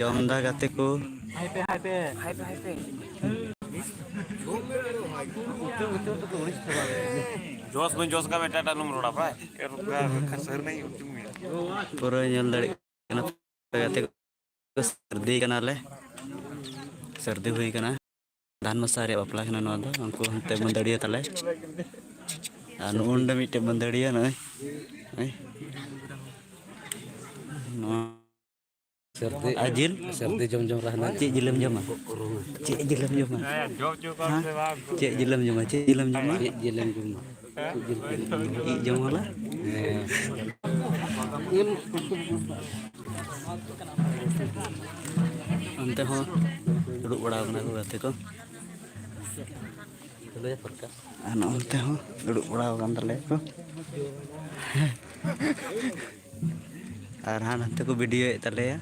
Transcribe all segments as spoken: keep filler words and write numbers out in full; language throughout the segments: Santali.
ᱡᱚᱢ ᱫᱟ ᱜᱟᱛᱮ ᱠᱚ᱾ ᱦᱟᱭ ᱯᱮ, ᱦᱟᱭ ᱯᱮ, ᱦᱟᱭ ᱯᱮ, ᱦᱟᱭ ᱯᱮ᱾ ᱡᱚᱥ ᱵᱟᱹᱧ ᱡᱚᱥ ᱠᱟᱜ ᱢᱮ, ᱮᱴᱟᱜ ᱮᱴᱟᱜ ᱟᱞᱚᱢ ᱨᱚᱲᱟ ᱵᱷᱟᱭ᱾ ᱯᱩᱨᱟᱹ ᱧᱮᱞ ᱫᱟᱲᱮᱭᱟᱜ ᱠᱟᱱᱟ ᱜᱟᱛᱮ ᱠᱚ, ᱥᱟᱹᱨᱫᱤ ᱠᱟᱱᱟᱞᱮ᱾ ᱥᱟᱹᱨᱫᱤ ᱦᱩᱭ ᱠᱟᱱᱟ᱾ ᱫᱷᱟᱱ ᱢᱟᱥᱟ ᱨᱮᱭᱟᱜ ᱵᱟᱯᱞᱟ ᱠᱟᱱᱟ ᱱᱚᱣᱟ ᱫᱚ᱾ ᱩᱱᱠᱩ ᱦᱟᱱᱛᱮ ᱢᱟᱹᱫᱟᱹᱲᱤᱭᱟᱹ ᱛᱟᱞᱮ᱾ ᱟᱨ ᱱᱚᱜᱼᱚ ᱱᱚᱰᱮ ᱢᱤᱫᱴᱮᱱ ᱢᱟᱹᱫᱟᱹᱲᱤᱭᱟᱹ ᱱᱚᱜᱼᱚᱭ᱾ ᱱᱚᱜᱼᱚᱭ᱾ ᱱᱚᱣᱟ ᱥᱟᱹᱨᱫᱤ, ᱟᱨ ᱡᱤᱞ? ᱥᱟᱹᱨᱫᱤ ᱡᱚᱢ ᱡᱚᱢ ᱨᱮ ᱦᱟᱱᱟ ᱪᱮᱫ ᱡᱤᱞᱮᱢ ᱡᱚᱢᱟ? ᱪᱮᱫ ᱡᱤᱞᱮᱢ ᱡᱚᱢᱟ? ᱦᱮᱸ? ᱪᱮᱫ ᱡᱤᱞᱮᱢ ᱡᱚᱢᱟ? ᱪᱮᱫ ᱡᱤᱞᱮᱢ ᱡᱚᱢᱟ? ᱪᱮᱫ ᱡᱤᱞ ᱯᱮ ᱡᱚᱢᱟ? ᱤᱡ ᱡᱚᱢ ᱵᱟᱞᱟ? ᱦᱮᱸ᱾ ᱚᱱᱛᱮ ᱦᱚᱸ ᱫᱩᱲᱩᱵ ᱵᱟᱲᱟ ᱟᱠᱟᱱᱟ ᱠᱚ ᱜᱟᱛᱮ ᱠᱚ᱾ ᱟᱨ ᱱᱚᱜᱼᱚᱱᱛᱮ ᱦᱚᱸ ᱫᱩᱲᱩᱵ ᱵᱟᱲᱟ ᱟᱠᱟᱱ ᱛᱟᱞᱮᱭᱟ ᱠᱚ᱾ ᱟᱨ ᱦᱟᱱ ᱦᱟᱱᱛᱮ ᱠᱚ ᱵᱷᱤᱰᱤᱭᱳᱭᱮᱫ ᱛᱟᱞᱮᱭᱟ᱾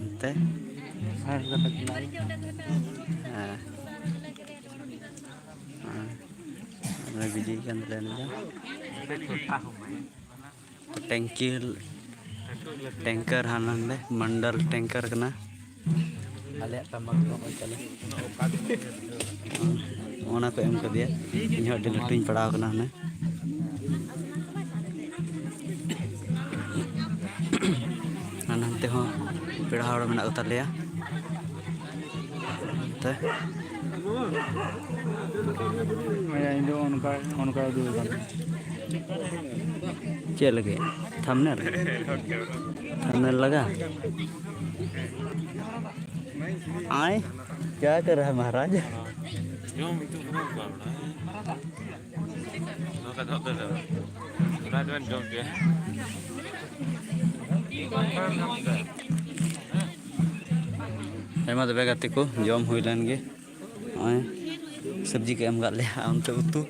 ᱚᱱᱛᱮ᱾ ᱦᱮᱸ᱾ ᱦᱮᱸ᱾ ᱦᱮᱸ᱾ ᱵᱷᱤᱰᱤᱭᱳᱭᱮᱫ ᱠᱟᱱ ᱛᱟᱞᱮᱭᱟ ᱱᱩᱭ ᱫᱚ᱾ ᱴᱮᱝᱠᱤ, ᱴᱮᱝᱠᱟᱨ ᱦᱟᱱᱟ ᱱᱟᱰᱮ, ᱢᱚᱱᱰᱚᱞ ᱴᱮᱝᱠᱟᱨ ᱠᱟᱱᱟ᱾ ᱟᱞᱮᱭᱟᱜ ᱴᱟᱢᱟᱠ ᱫᱚ ᱱᱚᱜᱼᱚᱭ ᱛᱟᱞᱮ᱾ ᱚᱱᱟ ᱠᱚ ᱮᱢ ᱠᱟᱫᱮᱭᱟ᱾ ᱤᱧ ᱦᱚᱸ ᱟᱹᱰᱤ ᱞᱟᱹᱴᱩᱧ ᱯᱟᱲᱟᱣ ᱠᱟᱱᱟ ᱦᱟᱱᱮ᱾ ᱟᱨ ᱱᱟᱱᱛᱮ ᱦᱚᱸ ᱯᱮᱲᱟ ᱦᱚᱲ ᱢᱮᱱᱟᱜ ᱠᱚ ᱛᱟᱞᱮᱭᱟ᱾ ᱱᱚᱛᱮ᱾ ᱦᱮᱸ, ᱤᱧ ᱫᱚ ᱚᱱᱠᱟ, ᱚᱱᱠᱟ ᱩᱫᱩᱜ ᱟᱠᱟᱱᱟ᱾ ᱪᱮᱫ ᱞᱟᱹᱜᱤᱫ? ᱛᱷᱟᱢᱵᱱᱮᱞ? ᱛᱷᱟᱢᱵᱱᱮᱞ ᱞᱟᱜᱟ? ᱟᱭ, ᱠᱭᱟ ᱠᱟᱨ ᱨᱟᱦᱟ ᱦᱟᱭ ᱢᱟᱦᱟᱨᱟᱡᱽ? ᱡᱚᱢ ᱦᱚᱪᱚ ᱠᱚ ᱵᱟᱝ ᱵᱟᱲᱟᱭᱟ᱾ ᱱᱚᱝᱠᱟ ᱫᱚ ᱫᱚ ᱫᱚ᱾ ᱚᱱᱟ ᱫᱚᱵᱮᱱ ᱡᱚᱢ ᱦᱚᱪᱚᱭᱟ᱾ ᱦᱮᱸ ᱢᱟ ᱛᱚᱵᱮ ᱜᱟᱛᱮ ᱠᱚ, ᱡᱚᱢ ᱦᱩᱭ ᱞᱮᱱ ᱜᱮ᱾ ᱱᱚᱜᱼᱚᱭ ᱥᱚᱵᱽᱡᱤ ᱠᱚ ᱮᱢ ᱠᱟᱜ ᱞᱮᱭᱟ, ᱚᱱᱛᱮ ᱩᱛᱩ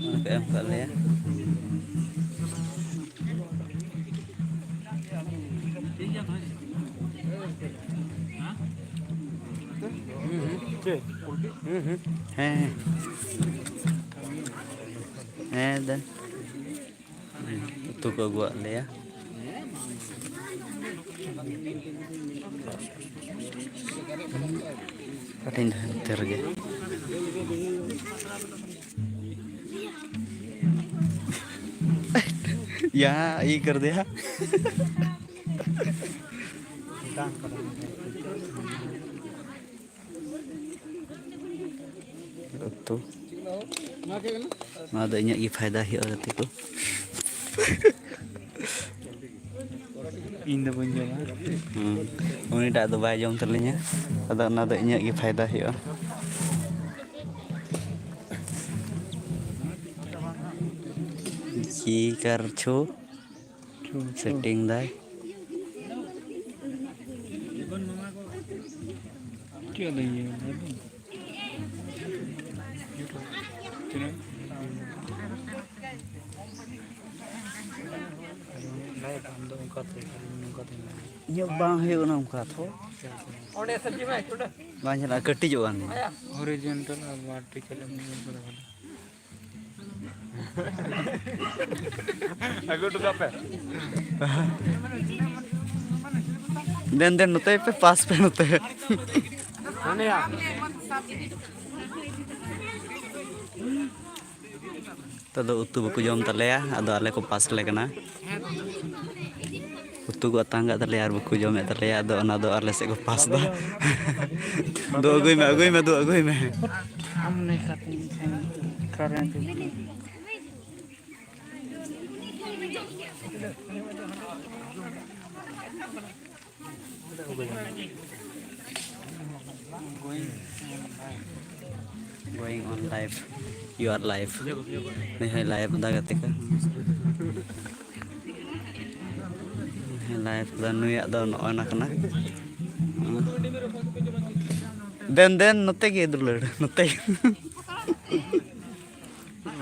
ᱚᱱᱟ ᱠᱚ ᱮᱢ ᱠᱟᱜ ᱞᱮᱭᱟ᱾ ᱦᱩᱸ, ᱦᱩᱸ᱾ ᱪᱮᱫ? ᱯᱳᱞᱴᱤ? ᱦᱩᱸ, ᱦᱩᱸ᱾ ᱦᱮᱸ, ᱦᱮᱸ᱾ ᱦᱮᱸ, ᱫᱮᱱ᱾ ᱩᱛᱩ ᱠᱚ ᱟᱹᱜᱩᱣᱟᱜ ᱞᱮᱭᱟ᱾ ᱟᱹᱰᱤ ᱰᱷᱮᱨ ᱜᱮ᱾ ᱭᱟ, ᱤᱭᱟᱹ ᱠᱟᱨ ᱫᱮᱭᱟ᱾ ᱩᱛᱩ᱾ ᱱᱚᱣᱟ ᱫᱚ ᱤᱧᱟᱹᱜ ᱜᱮ ᱯᱷᱟᱭᱫᱟ ᱦᱩᱭᱩᱜᱼᱟ, ᱜᱟᱛᱮ ᱠᱚ᱾ ᱤᱧ ᱫᱚ ᱵᱟᱹᱧ ᱡᱚᱢᱟ᱾ ᱦᱩᱸ᱾ ᱩᱱᱤᱴᱟᱜ ᱫᱚ ᱵᱟᱭ ᱡᱚᱢ ᱛᱟᱹᱞᱤᱧᱟ, ᱟᱫᱚ ᱚᱱᱟ ᱫᱚ ᱤᱧᱟᱹᱜ ᱜᱮ ᱯᱷᱟᱭᱫᱟ ᱦᱩᱭᱩᱜᱼᱟ᱾ ᱪᱤᱠᱟᱨ ᱪᱷᱩ ᱪᱷᱩ, ᱪᱷᱩ᱾ ᱥᱮᱴᱤᱝ ᱫᱟᱭ᱾ ᱪᱮᱫ ᱞᱟᱹᱭ ᱜᱮᱭᱟ? ᱛᱤᱱᱟᱹᱜ? ᱞᱟᱭᱤᱵᱷ ᱟᱢ ᱫᱚ ᱚᱱᱠᱟᱛᱮ, ᱟᱹᱞᱤᱧ ᱱᱚᱝᱠᱟᱛᱮ᱾ ᱤᱧᱟᱹᱜ ᱵᱟᱝ ᱦᱩᱭᱩᱜ ᱠᱟᱱᱟ ᱚᱱᱠᱟ ᱛᱚ᱾ ᱵᱟᱝ ᱪᱟᱞᱟᱜᱼᱟ, ᱠᱟᱹᱴᱤᱡᱚᱜ ᱠᱟᱱ ᱜᱮᱭᱟ᱾ ᱦᱚᱨᱤᱡᱚᱱᱴᱟᱞ ᱟᱨ ᱵᱷᱟᱨᱴᱤᱠᱟᱞ ᱮᱢ ᱧᱮᱞ ᱠᱟᱫᱟ ᱵᱚᱞᱮ? ᱟᱹᱜᱩ ᱦᱚᱴᱚ ᱠᱟᱜ ᱯᱮ᱾ ᱫᱮᱱ, ᱫᱮᱱ, ᱱᱚᱛᱮ ᱯᱮ, ᱯᱟᱥ ᱯᱮ ᱱᱚᱛᱮ᱾ ᱱᱤᱛᱚᱜ ᱫᱚ ᱩᱛᱩ ᱵᱟᱠᱚ ᱡᱚᱢ ᱛᱟᱞᱮᱭᱟ, ᱟᱫᱚ ᱟᱞᱮ ᱠᱚ ᱯᱟᱥ ᱞᱮ ᱠᱟᱱᱟ᱾ ᱩᱛᱩ ᱠᱚ ᱟᱛᱟᱝ ᱠᱟᱜ ᱛᱟᱞᱮᱭᱟ ᱟᱨ ᱵᱟᱠᱚ ᱡᱚᱢᱮᱫ ᱛᱟᱞᱮᱭᱟ, ᱟᱫᱚ ᱚᱱᱟ ᱫᱚ ᱟᱞᱮ ᱥᱮᱫ ᱠᱚ ᱯᱟᱥ ᱫᱟ᱾ ᱫᱩ ᱟᱹᱜᱩᱭ ᱢᱮ, ᱟᱹᱜᱩᱭ ᱢᱮ, ᱫᱩ ᱟᱹᱜᱩᱭ ᱢᱮ᱾ ᱟᱢ ᱱᱮ ᱠᱟᱛᱮᱧ current. Going on live, you are live. ᱱᱩᱭ ᱦᱚᱸᱭ ᱞᱟᱭᱤᱵᱷ ᱫᱟ ᱜᱟᱛᱮ ᱠᱚ᱾ ᱞᱟᱭᱤᱵᱷ ᱫᱟ, ᱱᱩᱭᱟᱜ ᱫᱚ ᱱᱚᱜᱼᱚ ᱱᱟ ᱠᱟᱱᱟ᱾ ᱫᱮᱱ, ᱫᱮᱱ, ᱱᱚᱛᱮ ᱜᱮ ᱫᱩᱞᱟᱹᱲ, ᱱᱚᱛᱮ ᱜᱮ᱾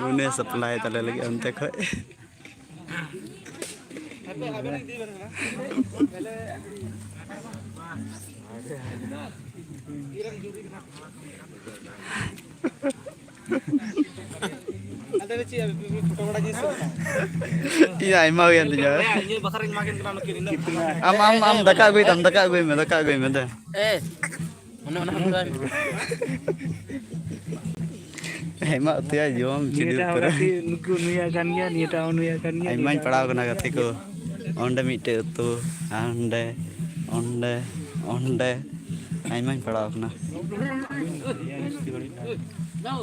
ᱩᱱᱤ ᱥᱟᱯᱞᱟᱭ ᱛᱟᱞᱮ ᱞᱟᱹᱜᱤᱫ ᱚᱱᱛᱮ ᱠᱷᱚᱡ᱾ ᱤᱧ ᱟᱭᱢᱟ ᱦᱩᱭᱮᱱ ᱛᱤᱧᱟ᱾ ᱤᱧ ᱵᱟᱠᱷᱨᱟᱧ ᱮᱢᱟ ᱠᱤᱱ ᱠᱟᱱᱟ ᱱᱩᱠᱤᱱ ᱤᱱᱟᱹᱜ᱾ ᱟᱢ, ᱟᱢ, ᱟᱢ ᱫᱟᱠᱟ ᱟᱹᱜᱩᱭ ᱛᱟᱢ, ᱫᱟᱠᱟ ᱟᱹᱜᱩᱭ ᱢᱮ, ᱫᱟᱠᱟ ᱟᱹᱜᱩᱭ ᱢᱮ, ᱫᱮ᱾ ᱮ, ᱚᱱᱮ ᱚᱱᱟ ᱦᱚᱸ ᱟᱹᱜᱩᱭ ᱢᱮ᱾ ᱟᱭᱢᱟ ᱩᱛᱩᱭᱟ, ᱡᱚᱢ ᱪᱤᱰᱤ ᱱᱤᱭᱟᱹᱴᱟᱜ ᱦᱚᱸ ᱩᱛᱟᱹᱨᱟ᱾ ᱜᱟᱛᱮ, ᱱᱩᱠᱩ ᱱᱩᱭᱟᱜ ᱠᱟᱱ ᱜᱮᱭᱟ, ᱱᱤᱭᱟᱹᱴᱟᱜ ᱦᱚᱸ ᱱᱩᱭᱟᱜ ᱠᱟᱱ ᱜᱮᱭᱟ, ᱟᱭᱢᱟᱧ ᱱᱤᱭᱟᱹᱴᱟᱜ ᱯᱟᱲᱟᱣ ᱦᱚᱸ ᱠᱟᱱᱟ ᱜᱟᱛᱮ ᱠᱚ᱾ ᱚᱸᱰᱮ ᱢᱤᱫᱴᱮᱡ ᱩᱛᱩ, ᱟᱨ ᱚᱸᱰᱮ, ᱚᱸᱰᱮ, ᱚᱸᱰᱮ ᱟᱭᱢᱟᱧ ᱯᱟᱲᱟᱣ ᱠᱟᱱᱟ᱾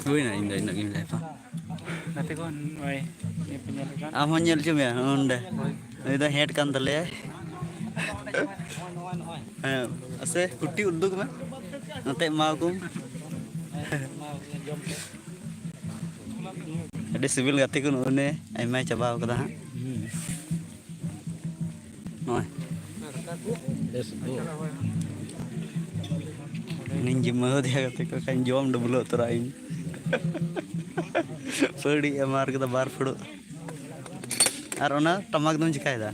ᱦᱩᱭᱱᱟ, ᱤᱧ ᱫᱚ ᱤᱱᱟᱹᱜ ᱜᱤᱧ ᱞᱟᱹᱭᱟ᱾ ᱜᱟᱛᱮ ᱠᱚ, ᱱᱚᱜᱼᱚᱭ ᱱᱤᱭᱟᱹ ᱯᱮ ᱧᱮᱞᱮᱫ ᱠᱟᱱ᱾ ᱟᱢ ᱦᱚᱸ ᱧᱮᱞ ᱦᱚᱪᱚ ᱢᱮᱭᱟ, ᱱᱚᱜᱼᱚ ᱱᱚᱸᱰᱮ᱾ ᱱᱩᱭ ᱫᱚ ᱦᱮᱰ ᱠᱟᱱ ᱛᱟᱞᱮᱭᱟᱭ᱾ ᱦᱮᱸ, ᱟᱥᱮ ᱠᱩᱴᱤ ᱩᱫᱩᱜᱽ ᱢᱮ᱾ ᱱᱚᱛᱮ ᱮᱢᱟᱣᱟᱠᱚᱢ᱾ ᱟᱹᱰᱤ ᱥᱤᱵᱤᱞ ᱜᱟᱛᱮ ᱠᱚ, ᱱᱩᱜᱼᱩ ᱱᱩᱭ ᱟᱭᱢᱟᱭ ᱪᱟᱵᱟᱣ ᱠᱟᱫᱟ ᱦᱟᱸᱜ᱾ ᱱᱚᱜᱼᱚᱭ᱾ ᱩᱱᱤᱧ ᱡᱤᱢᱟᱹᱣ ᱟᱫᱮᱭᱟ ᱜᱟᱛᱮ ᱠᱚ, ᱠᱷᱟᱱ ᱡᱚᱢ ᱰᱩᱵᱞᱟᱹ ᱩᱛᱟᱹᱨᱚᱜ ᱤᱧ᱾ ᱯᱟᱹᱲᱤ ᱮᱢᱟᱨ ᱠᱮᱫᱟ ᱵᱟᱨ ᱯᱷᱩᱲᱩᱜ᱾ ᱟᱨ ᱚᱱᱟ ᱴᱟᱢᱟᱠ ᱫᱚᱢ ᱪᱤᱠᱟᱹᱭᱮᱫᱟ?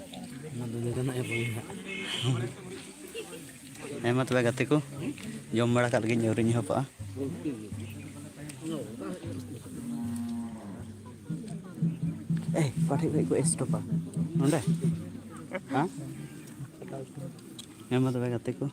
ᱚᱱᱟ ᱫᱚ ᱞᱟᱹᱭ ᱜᱟᱱᱚᱜᱼᱟ, ᱵᱟᱹᱧ ᱦᱟᱸᱜ᱾ ᱦᱮᱸ ᱢᱟ ᱛᱚᱵᱮ ᱜᱟᱛᱮ ᱠᱚ, ᱡᱚᱢ ᱵᱟᱲᱟ ᱠᱟᱜ ᱞᱮᱜᱤᱧ, ᱟᱹᱣᱨᱤᱧ ᱮᱦᱚᱵᱚᱜᱼᱟ᱾ ᱮᱭ, ᱚᱠᱟ ᱴᱷᱮᱡ ᱠᱷᱚᱡ ᱠᱚ ᱮᱥᱴᱚᱯᱟ? ᱱᱚᱸᱰᱮ? ᱦᱮᱸ? ᱦᱮᱸ ᱢᱟ ᱛᱚᱵᱮ ᱜᱟᱛᱮ ᱠᱚ,